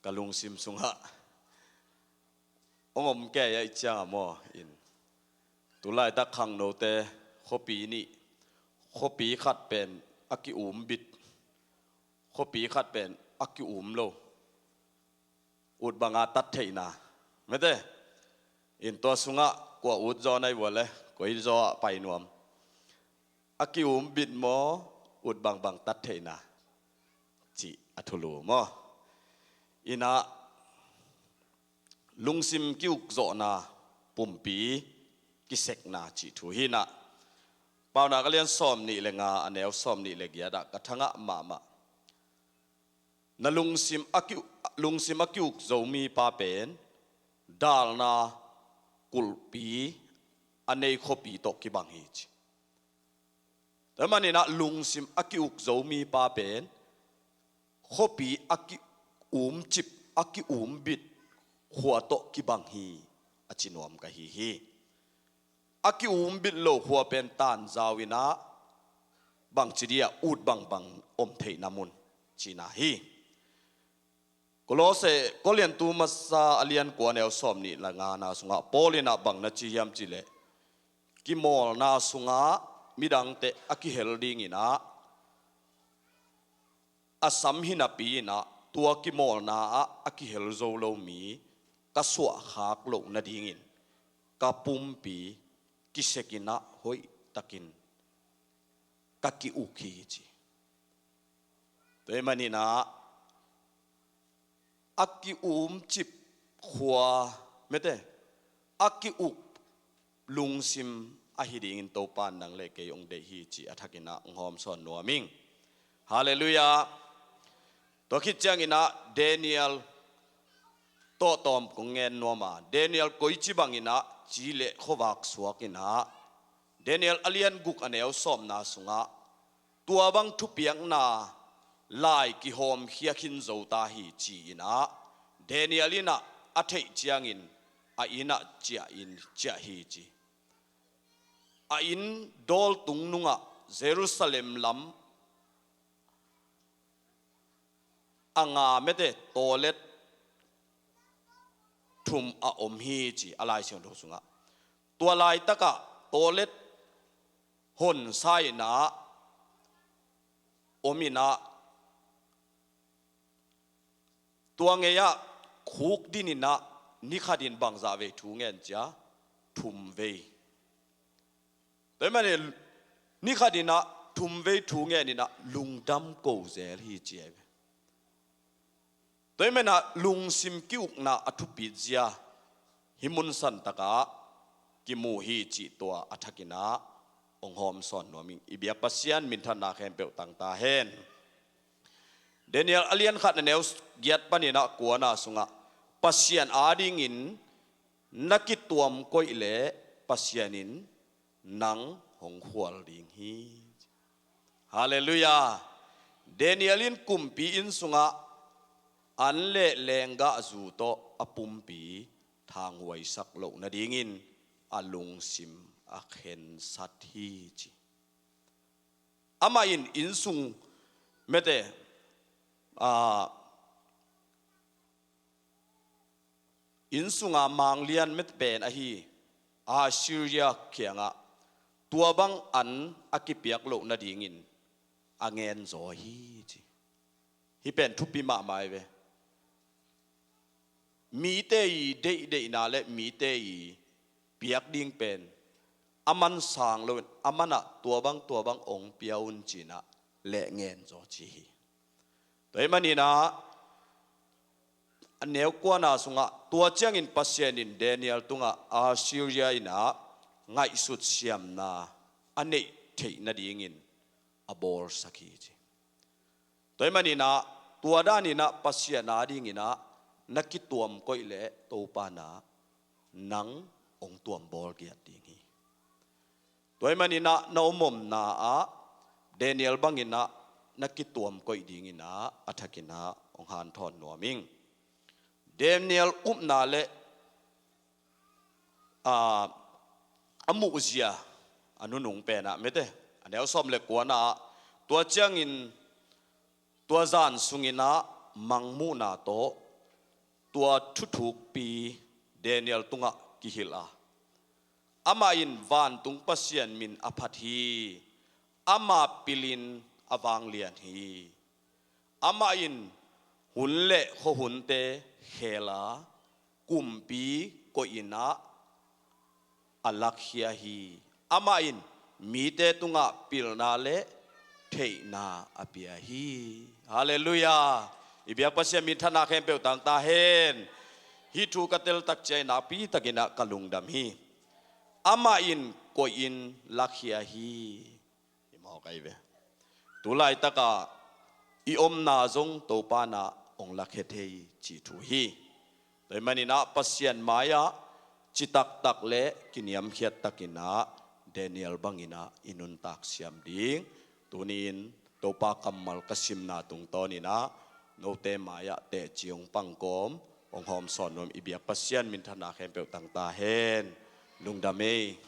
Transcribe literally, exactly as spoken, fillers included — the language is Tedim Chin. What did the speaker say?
ka lungsim sungah hong om kei a, i ciang a maw in. Tulaitak khangnote khuapi nih, khuapi khat pen a ki-um bit, khuapi khat pen a ki-um lo, ut banga tat theihna, mete, in tua sungah kua ut zaw na hi vua le, koi zaw ah pai nuam. A ki-um bit maw, ut bangbang tat theihna, cih a thulu maw. Inah lungsim ki-ukzawhna, pumpi kisekna cih thu hi inah. Paunak a lian sawm nih le nga, a neu sawm nih le giat ah ka thangah mahmah. Na lungsim a ki, lungsim a ki-uk zo mipa pen dalna kulhpi a nei khuapi tawh kibang hi, ci. Tua maninah lungsim a ki-uk zo mipa pen khuapi a ki-um cip, a ki-um bit khua tawh kibang hi, a ci nuam ka hi hi. A ki-um bit lo khua pen tanzau inah bangci dia ut bangbang om theihna mun cihna hi. Kolose, Korintu masa a lian kua, neu sawm nih le ngana sungah Paul inah bang na ci hiam cih leh, kimawlna sungah midangte a kihel dinginah a sam hi napi inah tua kimawlna ah a kihel zo lo mi ka suahkhak loh nadingin ka pumpi kisekinah hoihtakin ka ki-uk hi, ci. Tua hi maninah a ki-um cip khua, mete, a ki-uk lungsim ahi dingin Topa in nang le kei hong deih hi, ci a thakinah hong hawmsawn nuam ing. Halleluiah. Tua khit cianginah Daniel tawhtawm kong ngen nuam a, Daniel koici banginah ci le khuavak suak inah, Daniel a lian guk, a neu sawmna sungah tua bang thupiakna lai kihawmkhia khin zo ta hi, ci inah Daniel inah a theih ciangin a innah ciah in ciah hi, ci. A inn dawltung nungah Jerusalem lam a nga, mete, tawlet thum a om hi, ci a Lai Siangtho sungah. Tua laitakah tawlet honsa inah om inah, tua ngei-ah khuk din inah nikhatin bangzah vei thu ngen cia, thum vei. Tua hi manin nikhat inah thum vei thu ngen inah lungdam ko zel hi, ci ahi ve. Tua hi maninah lungsim ki-ukna a thupit zia hih mun santakah kimu hi, cih tua a thakinah hong hawmsawn nuam ing. I biak Pasian minthanna khempeuh tang ta hen. Daniel a lian khat, a neu giat paninah kuana sungah Pasian adingin na kituam koih leh Pasian in nang hong khual ding hi. Halleluiah. Daniel in kumpi inn sungah an le lenggahzu tawh a pumpi thanghuaisak loh nadingin a lungsim a khensat hi, ci. Amah in inn sung, mete, a, inn sunga manglian, mete, pen ahi Assyria kiangah tua bang an a kipiak loh nadingin a ngen zaw hi, ci. Hih pen thupi mahmah hi ve. Mite i deihdeihna le mite i piak ding pen a man sang loin, a manah tua bang, tua bang hong pia un, ci inah leh ngen zaw ci hi. Tua hi maninah a neu kuana sungah tua ciangin Pasian in Daniel tungah Assyria inah ngaihsut siamna a neih theih nadingin a bawlsak hi, ci. Tua hi maninah tua daninah Pasian adinginah na kituam koih leh Topa inah nang hong tuam bawl giat ding hi. Tua hi maninah na om omna ah Daniel banginah na kituam koih dinginah a thakinah hong hanthawn nuam ing. Daniel upna le, a, a muhzia a nunung penah, mete, a neu sawm le kuana ah tua ciangin tua zan sunginah mangmuhna tawh Tua thuthukpi Daniel tungah kihilh a, amah in vantung Pasian min a phat hi. Ama pilin a vanglian hi. Amah in hun le khuahunte khel a, kumpi koihin ah a lakkhia hi. Amah in mite tungah pilna le theihna a pia hi. Halleluiah. I biak Pasian minthanna khempeuh tangta hen. Hih thu ka teltak ciang nakpi takin ah ka lungdam hi. Amah in koihin lakkhia hi. Hi mawk ahi ve. Tulaitakah i omna zong Topa in ah hong lakhia thei cih thu hi. Tua ahih manin ah Pasian mai-ah citaktak le kiniamkhiat takin ah Daniel bangin ah i nuntak siam ding. Tuni-in Topa kammal ka simna tungtawnin ah note mai-ah teci hong pangkawm, hong hawmsawn nuam i biak Pasian minthanna khempeuh tangta hen. Lungdam ei.